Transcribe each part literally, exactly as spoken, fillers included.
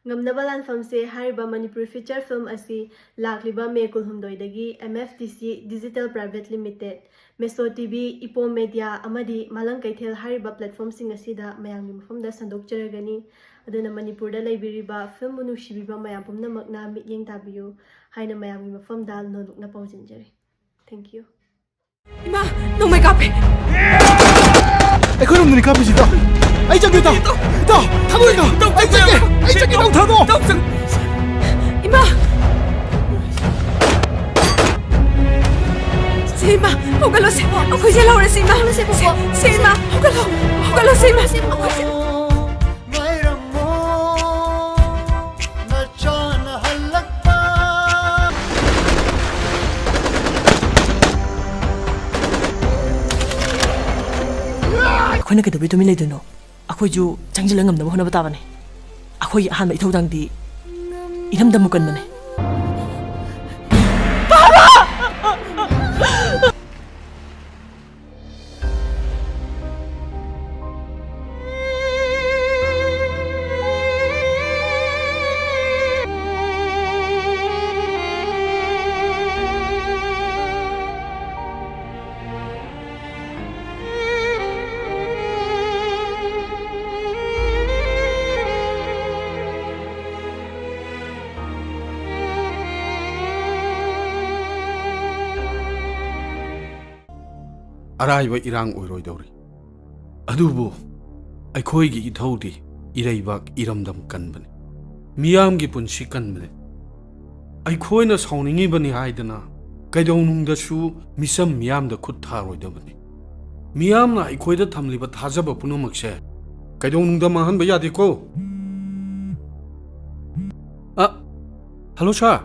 ꯉꯝꯅꯕ ꯂꯥꯟꯐꯝꯁꯦ ꯍꯥꯏꯔꯤꯕ Manipuri feature film ꯑꯁꯤ ꯂꯥꯛꯂꯤꯕ ꯃꯦ ꯀꯨꯟꯍꯨꯝꯗꯣꯏꯗꯒꯤ M F T C Digital Private Limited, Meso T V, Ipo Media ꯑꯃꯗꯤ ꯃꯥꯂꯪ ꯀꯩꯊꯦꯜ ꯍꯥꯏꯔꯤꯕ platformꯁꯤꯡ ꯑꯁꯤꯗ ꯃꯌꯥꯝꯒꯤ ꯃꯐꯝꯗ ꯁꯟꯗꯣꯛꯆꯔꯒꯅꯤ꯫ ꯑꯗꯨꯅ ꯃꯅꯤꯄꯨꯔꯗ ꯂꯩꯕꯤꯔꯤꯕ film ꯅꯨꯡꯁꯤꯕꯤꯕ ꯃꯌꯥꯝ ꯄꯨꯝꯅꯃꯛꯅ ꯃꯤꯠꯌꯦꯡ ꯇꯥꯕꯤꯌꯨ ꯍꯥꯏꯅ ꯃꯌꯥꯝꯒꯤ ꯃꯐꯝꯗ ꯅꯣꯜꯂꯨꯛꯅ ꯄꯥꯎꯖꯦꯟꯖꯔꯤ꯫ Thank you. ꯏꯃꯥ, ꯅꯣꯡꯃꯩ ꯀꯥꯞꯄꯦ꯫ ꯑꯩꯈꯣꯏꯔꯣꯝꯗꯅꯤ ꯀꯥꯞꯄꯤꯁꯤ, ꯏꯇꯥꯎ꯫ ꯑꯩ ꯆꯠꯀꯦ, ꯏꯇꯥꯎ꯫ ꯏꯇꯥꯎ, ꯊꯝꯃꯣ, ꯏꯇꯥꯎ꯫ ꯑꯩ ꯆꯠꯀꯦ꯫ ꯑꯩ ꯆꯠꯀꯦ, ꯏꯇꯥꯎ, ꯊꯥꯗꯣꯛꯑꯣ꯫ ꯏꯇꯥꯎ, ꯆꯪ-, ꯏꯃꯥ꯫ ꯁꯦ, ꯏꯃꯥ, ꯍꯧꯒꯠꯂꯣꯁꯦ꯫ ꯑꯩꯈꯣꯏꯁꯦ ꯂꯧꯔꯁꯤ, ꯏꯃꯥ꯫ ꯁꯦ, ꯁꯦ, ꯏꯃꯥ, ꯍꯧꯒꯠꯂꯣ꯫ ꯍꯧꯒꯠꯂꯣꯁꯦ, ꯏꯃꯥ꯫ ꯉꯥꯏꯔꯝꯃꯣ, ꯅꯆꯥꯅ ꯍꯜꯂꯛꯄ꯫ ꯑꯩꯈꯣꯏꯅ ꯀꯩꯗꯧꯕꯩ ꯇꯨꯃꯤꯟ ꯂꯩꯗꯣꯏꯅꯣ? ꯑꯩꯈꯣꯏꯁꯨ ꯆꯪꯁꯤꯜꯂ ꯉꯝꯅꯕ ꯍꯣꯠꯅꯕ ꯇꯥꯕꯅꯦ꯫ ꯑꯩꯈꯣꯏꯒꯤ ꯑꯍꯥꯟꯕ ꯏꯊꯧꯗꯥꯡꯗꯤ ꯏꯔꯝꯗꯝ ꯃꯨꯀꯟꯕꯅꯦ꯫ ꯑꯔꯥꯏꯕ ꯏꯔꯥꯡ ꯑꯣꯏꯔꯣꯏꯗꯧꯔꯤ꯫ ꯑꯗꯨꯕꯨ ꯑꯩꯈꯣꯏꯒꯤ ꯏꯊꯧꯗꯤ ꯏꯔꯩꯕꯥꯛ ꯏꯔꯝꯗꯝ ꯀꯟꯕꯅꯤ, ꯃꯤꯌꯥꯝꯒꯤ ꯄꯨꯟꯁꯤ ꯀꯟꯕꯅꯤ꯫ ꯑꯩꯈꯣꯏꯅ ꯁꯥꯎꯅꯤꯡꯉꯤꯕꯅꯤ ꯍꯥꯏꯗꯅ ꯀꯩꯗꯧꯅꯨꯡꯗꯁꯨ ꯃꯤꯆꯝ ꯃꯤꯌꯥꯝꯗ ꯈꯨꯠ ꯊꯥꯔꯣꯏꯗꯕꯅꯤ꯫ ꯃꯤꯌꯥꯝꯅ ꯑꯩꯈꯣꯏꯗ ꯊꯝꯂꯤꯕ ꯊꯥꯖꯕ ꯄꯨꯝꯅꯃꯛꯁꯦ ꯀꯩꯗꯧꯅꯨꯡꯗ ꯃꯥꯡꯍꯟꯕ ꯌꯥꯗꯦꯀꯣ꯫ ꯑ, hello sir꯫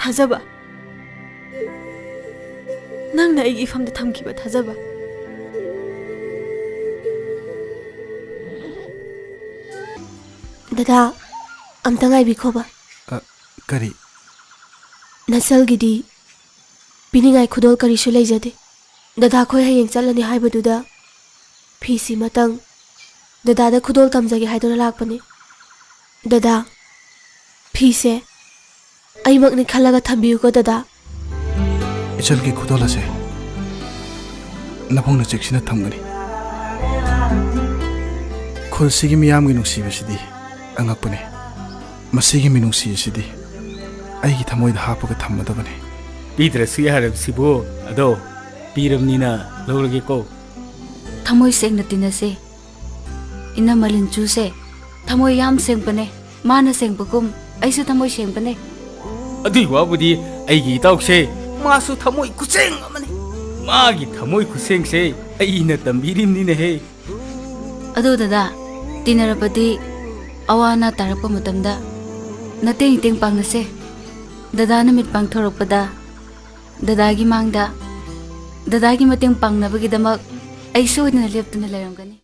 ꯊꯥꯖꯕ꯫ ꯅꯪꯅ ꯑꯩꯒꯤ ꯏꯐꯝꯗ ꯊꯝꯈꯤꯕ ꯊꯥꯖꯕ꯫ ꯗꯗꯥ, ꯑꯝꯇ ꯉꯥꯏꯕꯤꯈꯣꯕ꯫ ꯑ, ꯀꯔꯤ? ꯅꯆꯜꯒꯤꯗꯤ ꯄꯤꯅꯤꯡꯉꯥꯏ ꯈꯨꯗꯣꯜ ꯀꯔꯤꯁꯨ ꯂꯩꯖꯗꯦ꯫ ꯗꯗꯥ ꯈꯣꯏ ꯍꯌꯦꯡ ꯆꯠꯂꯅꯤ ꯍꯥꯏꯕꯗꯨꯗ ꯐꯤꯁꯤꯃꯇꯪ ꯗꯗꯥꯗ ꯈꯨꯗꯣꯜ ꯇꯝꯖꯒꯦ ꯍꯥꯏꯗꯨꯅ ꯂꯥꯛꯄꯅꯤ꯫ ꯗꯗꯥ, ꯐꯤꯁꯦ ꯑꯩꯃꯛꯅꯤ ꯈꯜꯂꯒ ꯊꯝꯕꯤꯌꯨꯀꯣ ꯗꯗꯥ꯫ ꯏꯆꯟꯒꯤ ꯈꯨꯗꯣꯜ ꯑꯁꯦ ꯅꯕꯨꯡꯅ ꯆꯦꯛꯁꯤꯟꯅ ꯊꯝꯒꯅꯤ꯫ ꯈꯨꯜꯁꯤꯒꯤ ꯃꯤꯌꯥꯝꯒꯤ ꯅꯨꯡꯁꯤꯕꯁꯤꯗꯤ ꯑꯉꯛꯄꯅꯤ꯫ ꯃꯁꯤꯒꯤ ꯃꯤꯅꯨꯡꯁꯤ ꯑꯁꯤꯗꯤ ꯑꯩꯒꯤ ꯊꯃꯣꯏꯗ ꯍꯥꯞꯄꯒ ꯊꯝꯃꯗꯕꯅꯤ꯫ ꯄꯤꯗ꯭ꯔꯁꯨ ꯌꯥꯔꯕꯁꯤꯕꯨ, ꯑꯗꯣ ꯄꯤꯔꯕꯅꯤꯅ ꯂꯧꯔꯒꯦꯀꯣ꯫ ꯊꯃꯣꯏ ꯁꯦꯡꯅ ꯇꯤꯟꯅꯁꯦ꯫ ꯏꯅꯝꯃ ꯂꯤꯟꯆꯨꯁꯦ ꯊꯃꯣꯏ ꯌꯥꯝ ꯁꯦꯡꯕꯅꯦ꯫ ꯃꯥꯅ ꯁꯦꯡꯕꯒꯨꯝ ꯑꯩꯁꯨ ꯊꯃꯣꯏ ꯁꯦꯡꯕꯅꯦ꯫ ꯑꯗꯨꯏ ꯋꯥꯕꯨꯗꯤ ꯑꯩꯒꯤ ꯏꯇꯥꯎꯁꯦ ꯃꯥꯁꯨ ꯊꯃꯣꯏ ꯈꯨꯁꯦꯡ ꯑꯃꯅꯤ꯫ ꯃꯥꯒꯤ ꯊꯃꯣꯏ ꯈꯨꯁꯦꯡꯁꯦ ꯑꯩꯅ ꯇꯝꯕꯤꯔꯤꯕꯅꯤꯅꯦꯍꯦ꯫ ꯑꯗꯣ ꯗꯗꯥ, ꯇꯤꯟꯅꯔꯕꯗꯤ ꯑꯋꯥ ꯑꯅꯥ ꯇꯥꯔꯛꯄ ꯃꯇꯝꯗ ꯅꯇꯦꯡ ꯏꯇꯦꯡ ꯄꯥꯡꯅꯁꯦ꯫ ꯗꯗꯥꯅ ꯃꯤꯠ ꯄꯥꯡꯊꯣꯔꯛꯄꯗ ꯗꯗꯥꯒꯤ ꯃꯥꯡꯗ, ꯗꯗꯥꯒꯤ ꯃꯇꯦꯡ ꯄꯥꯡꯅꯕꯒꯤꯗꯃꯛ ꯑꯩ ꯁꯣꯏꯗꯅ ꯂꯦꯞꯇꯨꯅ ꯂꯩꯔꯝꯒꯅꯤ꯫